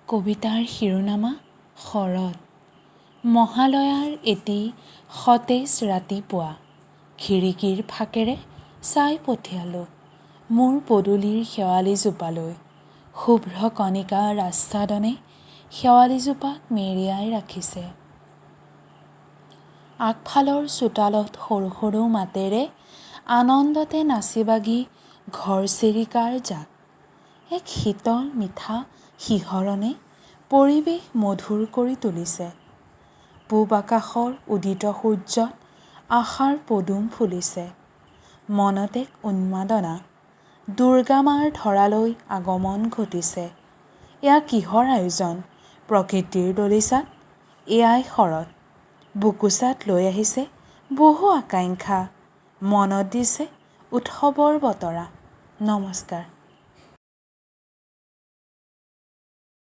কবিতাৰ শিৰোনামা শৰৎ। মহালয়াৰ এটি সতেজ ৰাতিপুৱা। খিৰিকীৰ ফাঁকেৰে চাই পঠিয়ালোঁ মোৰ পদূলিৰ শেৱালিজোপালৈ। শুভ্ৰ কণিকাৰ আচ্ছাদনে শেৱালিজোপাক মেৰিয়াই ৰাখিছে। আগফালৰ চোতালত সৰু সৰু মাতেৰে আনন্দতে নাচি বাগি ঘৰচিৰিকাৰ জাক। এক শীতল মিঠা শিহৰণে পৰিৱেশ মধুৰ কৰি তুলিছে। পূব আকাশৰ উদিত সূৰ্যত আশাৰ পদুম ফুলিছে। মনত এক উন্মাদনা। দুৰ্গা মাৰ ধৰালৈ আগমন ঘটিছে। এয়া কিহৰ আয়োজন প্ৰকৃতিৰ দলিচাত? এয়াই শৰৎ। বোকোচাত লৈ আহিছে বহু আকাংক্ষা। মনত দিছে উৎসৱৰ বতৰা। নমস্কাৰ।